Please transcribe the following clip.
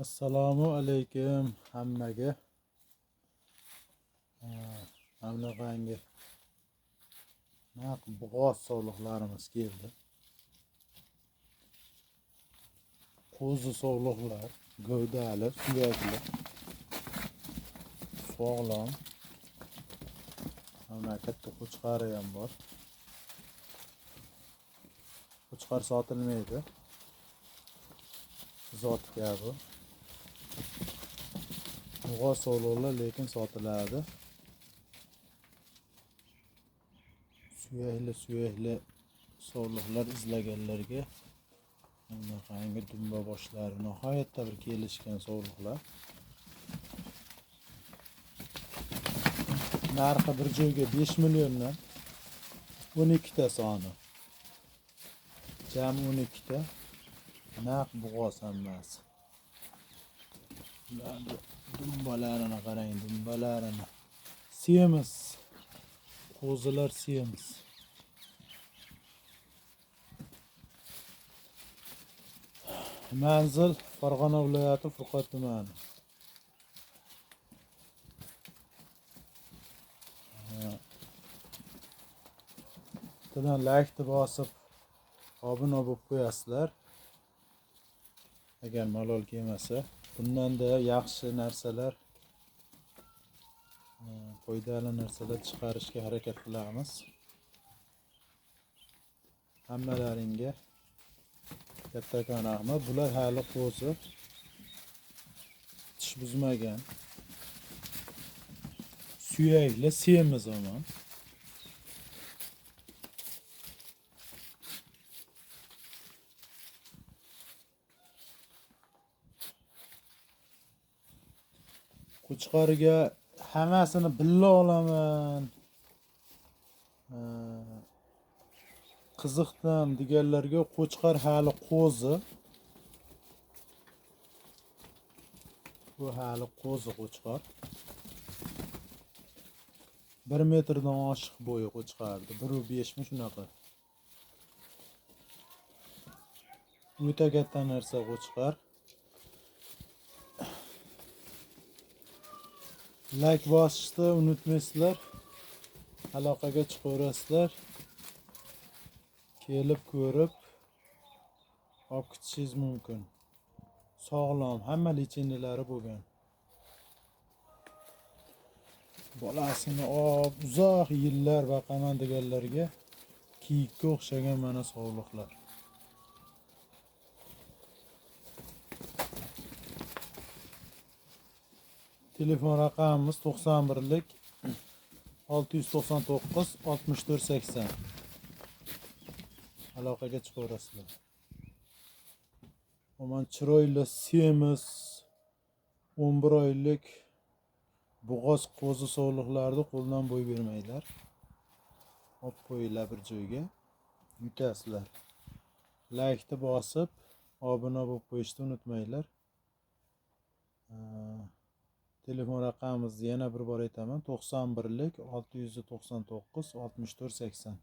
Assalomu alaykum hammaga. Bunaqangi naq bo'g'oz sovliqlarimiz keldi. Qo'zi sovliqlar, gavdali, suyakli, sog'lom. Mana katta qo'chqori ham bor. Qo'chqor sotilmaydi. Zot kabi. Bo'g'oz sovliqlar lekin sotiladi. Suyakli sovliqlar izlaganlarga bunaqangi dumba boshlari nihoyatda bir kelishgan sovliqlar. Narxi bir joyga 5 milliondan 12 ta soni. Jami 12 ta. Naq bo'g'oz hammasi. Ularni dumbalarini qarang, dumbalarini. Semiz. Qo'zilar semiz. Manzil Farg'ona viloyati Furqat tumani. Bittadan laykni bosib obuna bo'lib qo'yasizlar. Agar malol kelmasa, bundan-da yaxshi narsalar, foydali narsalar chiqarishga harakat qilamiz. Hammalaringga kattakon rahmat. Bular hali qo'zi, tish buzmagan. Suyakli, semiz omon. Qo'chqoriga hammasini billa olaman. Qiziqdim deganlarga qo'chqor hali qo'zi. Bu hali qo'zi qo'chqor. 1 metrdan oshiq bo'yi qo'chqordi. 1.5 mi shunaqa. O'ta katta narsa qo'chqor. Like bosishni unutmaysizlar. Aloqaga chiqaverasizlar. Kelib ko'rib olib ketishingiz mumkin. Sog'lom, hamma lechenilari bo'lgan. Bolasini olib uzoq yillar boqaman deganlarga kiyikka o'xshagan mana sovliqlar. Telefon raqamimiz 91lik 699 64 80. Aloqaga chiqaverasizlar. Aman chiroyli, semiz 11 oylik bo'g'oz qo'zi sovliqlarni qo'ldan bo'y bermanglar. Olib qo'yinglar bir joyga. Yutasizlar. Laykni bosib obuna bo'lib qo'yishni unutmanglar. Telefon raqamimizni yana bir bor aytaman: 91lik 699 64 80.